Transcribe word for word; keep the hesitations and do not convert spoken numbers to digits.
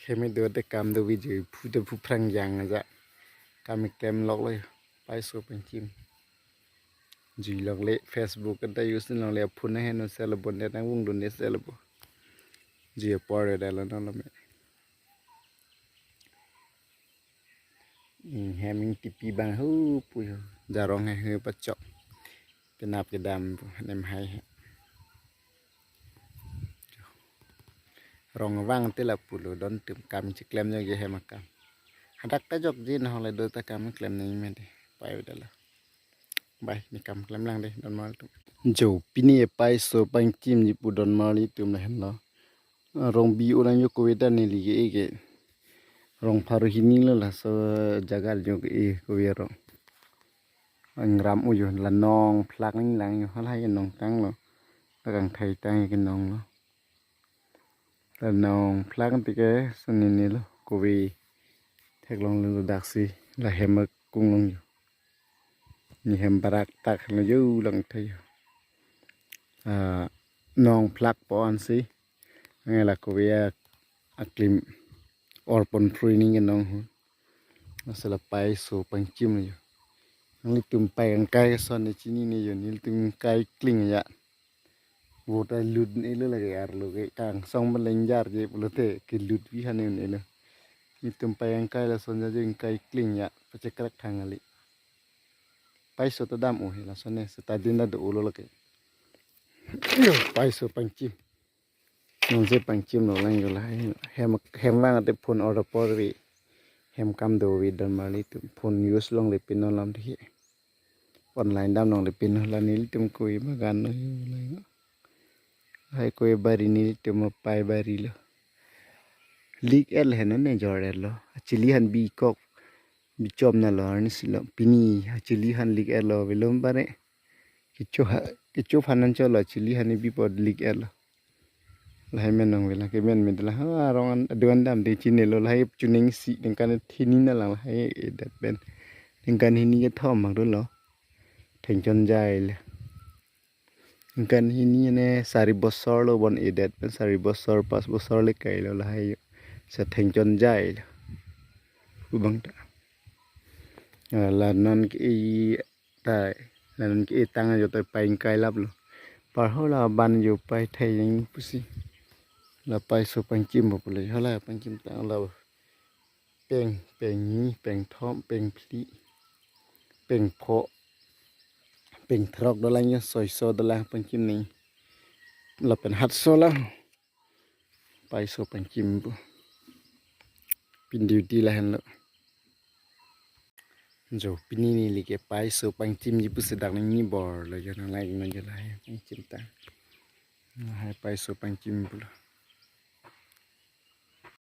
Kheme do te kam do video phu te phu phrang yang aja. Kam klem lok lo, paiso pangchim. Jui lok le, Facebook ta use ni lok le, phone hen no sel bon de nang wung dun de sel bo. Jui apor de lo no lo me. Ing hem ing tipi bang hu pu hu. Jarong he hu pachok. Penap kedam pu nem hai he. Rong vang te lapu lo don tum kam chiklem jo ke hem akam. Hadak ta jok jin hong le do ta kam klem nang me de. Pai da lo. Bai, ne kam klem lang de don mal tum. Jo pini paiso pangchim ji pu don mal tum le hen lo. Rong bi orang yo kove ta neli ke e ke. Rong pharo hini lo laso jaga yo ke e kove rong. Angram u yo la nong phlak ning lang yo halahai ke nong tang lo. La kangthai tang ke nong lo. La nong phlak ti ke sini ni lo kove theklong lo daksi la hem kung long yo. Ni hem barak tak lo yo lang thai yo. Ah, nong phlak po ansi. Nge la kove a aklim orpon training ke nong hu. Asala paiso pangchim lo yo. Nanglitum pai angkai ke son ne chini ne yo, nelitum kai kling ya. Vote ai lut ne lo lake arlo ke kangsong malengjar je pulote ke lut vi han ne lo. Nelitum pai angkai la son ja je kai kling ya, pachekrak thang ali. Paiso ta dam o he la son ne, seta din da do ulo lake. Paiso pangchim. Nong se pangchim lo lang yo la. Hem, hem vang te phone order por vi. Hem kam do vi don mali tu phone use long le pin non lam thi. Online dam long le pin non la nelitum kove bagan lo yo la yo. Hai kove bari nelitum pai bari lo. Lik el hen ne jor el lo. Chili han bi kok. Bi chom na lo arni si lo. Pini chili han lik el lo velom bare. Kecho ha, kecho phan an cholo chili hani bi pod lik el lo. Lahai men nong vela ke men men la ha rong an aduan dam de chini lo lahai chuning si ningkan hini na lang lahai e dat pen. Ningkan hini ke thom mak do lo. Thengchon jai le. Ningkan hini ne sari bosor lo bon e dat pen sari bosor pas bosor le kai lo lahai. Sa thengchon jai le. Ubang ta. Ah, la non ke e tai. La non ke e tang jo tai pai ingkai lap lo. Par ho la ban jo pai thai ning pusi. La paiso pangchim bo pule. Hala pangchim tang la. Peng, peng ni, peng thom, peng phli. Peng pho. Peng throk do lang yo, soiso do lang pangchim ni. Lapen hatso la. Paiso pangchim pu. Pin duty la hen lo. Jo pini neli ke paiso pangchim ji pusi dak nang ni bor lo jo nang like non jo lahai pangchim ta. Lahai paiso pangchim pu lo.